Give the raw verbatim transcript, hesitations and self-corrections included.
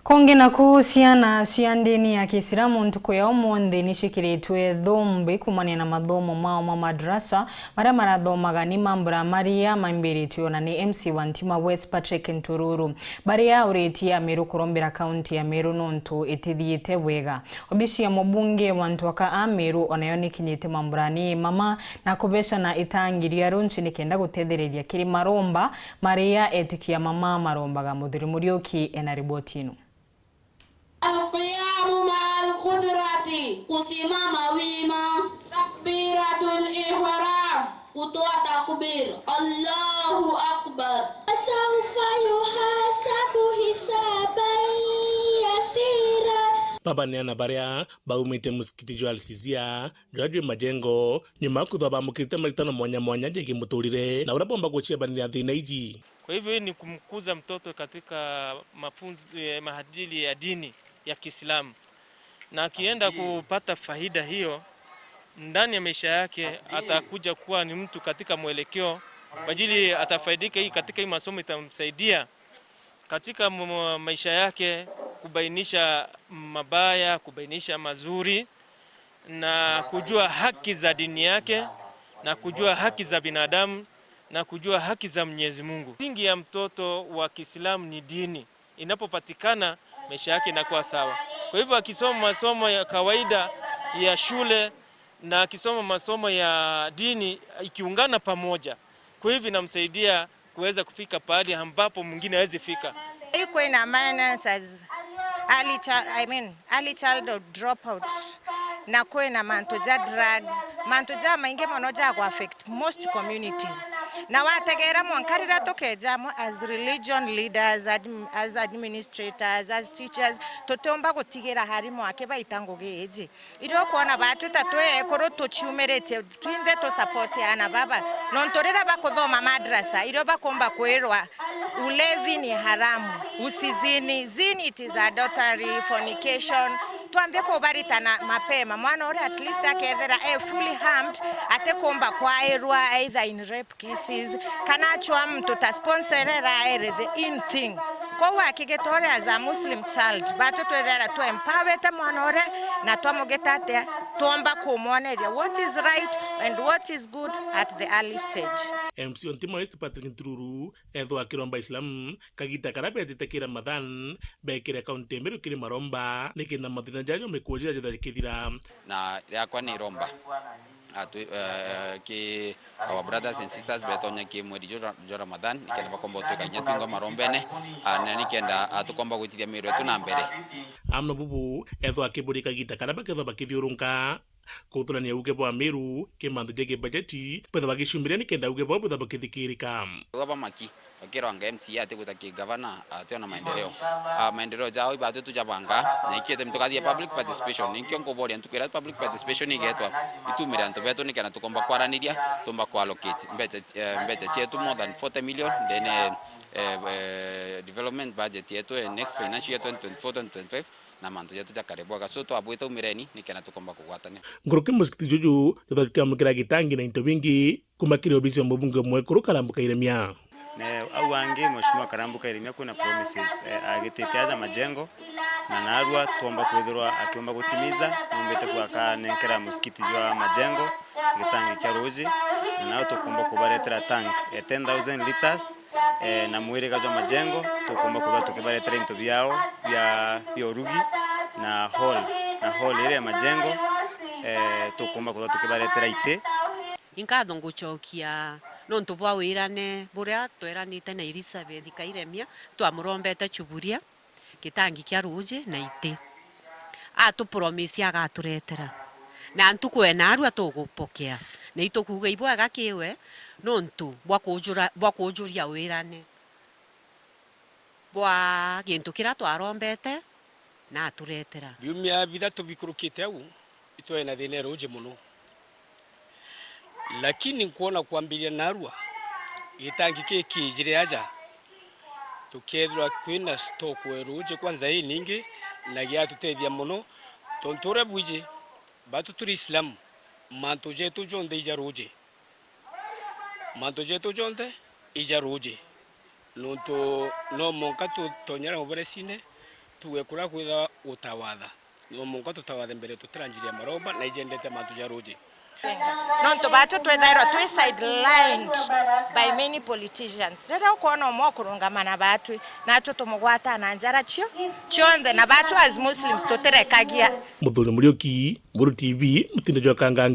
Kungi naku, ciana cia ndini ya Kiislamu ntuku ya umunthi ni cikiritwe thumbi kumania na mathomo mao ma madrasa, maria marathomaga ni mambura maria maimbiritwe ona ni M C wa Ntima West, Patrick Ntururu, baria auritie Amiru kurombera kaunti ya Meru nontu itithiite bwega. Obisi ya mubunge wa Ntwaka a Meru onayo nikinyite mamburani mama na kubecana itangi ria runchi nikenda gutethereria kiri maromba maria etikia mama marombaga. Muthuri Muriuki ena riboti ino. Al-qiyamu ma'al qudrati, kusimama wima. Takbiratul ihram, kutoa takbir. Allahu akbar. Sawfa yuhasabu hisaban yasira. Baba ni ana baria baumite musikiti jwa Al-Sizia, jwa jwi Majengo, nyuma ya kwithirwa bamukirite maritano mwanya mwanya jegii muturire na uria bomba guciabanira thina iji. Kwa hivyo, hii ni kumkuza mtoto katika mafunzo, eh, maadili ya dini ya Kiislamu. Na akienda kupata faida hiyo, ndani ya maisha yake atakuja kuwa ni mtu katika mwelekeo kwa ajili atafaidika hii katika hii masomo, itamsaidia katika mo-, maisha yake kubainisha mabaya, kubainisha mazuri, na kujua haki za dini yake, na kujua haki za binadamu, na kujua haki za Mwenyezi Mungu. Msingi ya mtoto wa Kiislamu ni dini. Inapopatikana, maisha yake inakuwa sawa. Kwa hivyo, akisoma masomo ya kawaida ya shule na akisoma masomo ya dini ikiungana pamoja, kwa hivyo inamsaidia kuweza kufika pahali ambapo mwingine hawezi fika. Hii kwina minus as early chi-, I mean, early childhood dropout, na kwina mantu ja drugs, mantu ja maingi mono ja ku affect most communities. Na wategera mwanka riria tukeja amwe as religion leaders, adm-, as administrators, as teachers, tutiumba gutigira arimu aki baita ngugi iji. Irio ukwona batwi ta twi ekuru tuciumiritie twinthe tu support aana baba. Nontu riria bakuthoma madrasa, irio bakumba kwirwa ulevi ni haramu, usizini, zini it is adultery, fornication. Twambie kubaritana mapema. Mwana uria at least akethira e fully harmed, atikumba kwairwa either in rape cases, kana achwa muntu ta sponsorera aere the in thing. Kwou akigita uria as a Muslim child, batu twithera tu empowete mwana uria na twamugita atia, twomba kumwoneria what is right and what is good at the early stage. M C o Ntima West Patrick Ntururu ethwa akiromba Islam kagita karia betite ki Ramadhan, bekire kaunti ya Meru kiri maromba, nikenda mathina jajo mikuo jira jithari kithira. Na riakwa ni iromba, ah, twi-, eh, ki our brothers and sisters betonya ki mweri jwa, jwa Ramadhan, nikenda bakomba gutwika kinya twingo marombene, ah, na nikenda, ah, tukomba gwitithia miiri yetu na mbere. Amwe bubu ethwa akiburi kagita karia bakethwa bakithiurunka kuthurania uge bwa Meru ki mantu jegii bajeti, bethwa bagicumiria nikenda uge bwao bwithwa bukithikirika. Baba maki. Bakirwanga M C A atigwita ki gavana, ationa maendeleo. Ah, maendeleo jao ibatwi tujabanga, na ikio temi tukathia public participation. Ninkio nkuboria ntuku iria public participation igetwa, itumire antu betu nikenda tukomba kwaraniria, tumba ku allocate mbecha, eh, mbecha cietu more than forty million, then, eh, eh, eh, development budget yetu, eh, next financial year twenty twenty-four twenty twenty-five, na mantu jetu jakare bwega. So, twabwita umireni, nikenda tukomba kugwatania. Nkuruki musikiti juju, juthakiamukira gitangi na into bingi, kuma kiri obisi ya mubunge mwekuru Karambu Kairemia. Ne, au angi, Mheshimiwa Karambu Kairemia kwina promises, eh, agitite aja majengo, na narua twomba kwithirwa akiumba gutimiza, numbite kwaka nenkera musikiti jwa majengo gitangi kia ruji, na nao tukumba kubaretera tank ya ten thousand liters, eh, na mwiriga jwa majengo, tukumba kwithirwa tukibaretera into biao bia, bia urugi, na hall, na hall iria ya majengo, eh, tukumba kwithirwa tukibaretera iti. Inkatho ngucokia nontu bwa wirane buria tweranite na Elizabeth Kairemia, twamurombete chuburia, gitangi kia ruuji na iti. Atupromise agaturetera. Na ntuku e narua tugupokea. Na itukuuga ibwega kiwe nontu bwa kujura-, bwa kujuria wirane bwa gintu kiria twarombete na aturetera. Biumia bithatu bikurukite au, itwari na thina e ruuji mono. Lakini nkwona kwambiriria narua, gitangi kii kiijire aja, tukethirwa kwina stock e ruuji kwanza iningi, na giatutethia mono, tontu uria bwiji, batu turi Islam, mantu jetu jonthe ija ruuji. Mantu jetu jonthe ija ruuji, nontu no mwanka tutonyere muberecine, Tuge kuria kwithawa gutawatha, no mwanka tutawathe mbere tutiranjiria maromba na ijendete mantu ja ruuji. Nontu baatwi twithairwa twi sidelined by many politicians. Riria ukwona umwe ukurungama na baatwi, natwi tumugwataa na njara cio cionthe, na baatwi as Muslims tutirekagia. Muthuri Muriuki, Muru T V, Mutindo jwa Kangangi.